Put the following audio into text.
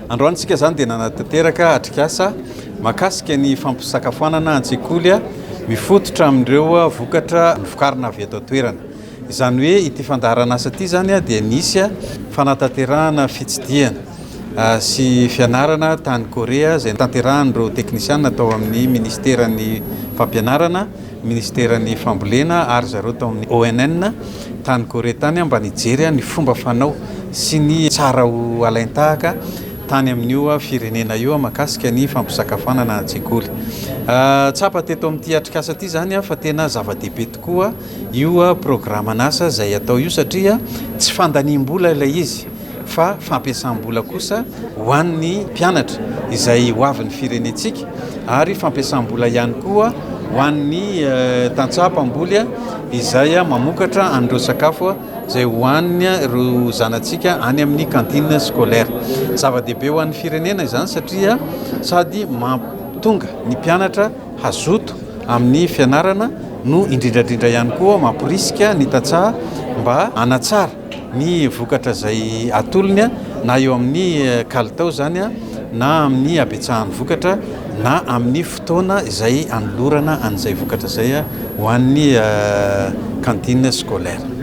Androany isika izany dia nanatanteraka atrikasa mahakasika ny fampisakafoanana an-tsekoly mifototra amin'ireo vokatra novokarina avy eto an-toerana. Izany hoe ity fandaharanasa ity izany dia nisy fanatanterahana fitsidihana sy fianarana tany Korea izay notanterahan'ireo teknisiana tao amin'ny minisiteran'ny fampianarana, minisiteran'ny fambolena ary zareo tao amin'ny ONN tany Korea tany mba nijery ny fomba fanao sy ny tsara ho alain-tahaka tany amin'io firenena io mahakasika ny fampisakafoanana an-tsekoly. Tsapa teto amin'ity atrikasa ity izany fa tena zava-dehibe tokoa io programan'asa izay atao io satria tsy fandaniam-bola ilay izy fa fampiasam-bola kosa ho an'ny mpianatra izay ho avin'ny firenentsika ary fampiasam-bola ihany koa ho an'ny tantsaha mpamboly izay mamokatra an'ireo sakafo izay hohanin'ireo zanatsika any amin'ny cantine scolaire. Zava-dehibe ho an'ny firenena izany satria sady mampitonga ny mpianatra hazoto amin'ny fianarana no indrindrandrindra ihany koa mamporisika ny tantsaha mba hanatsara ny vokatra izay atolony na eo amin'ny kalitao izany na amin'ny habetsahan'ny vokatra na amin'ny fotoana izay anolorana an'izay vokatra izay ho an'ny cantine scolaire.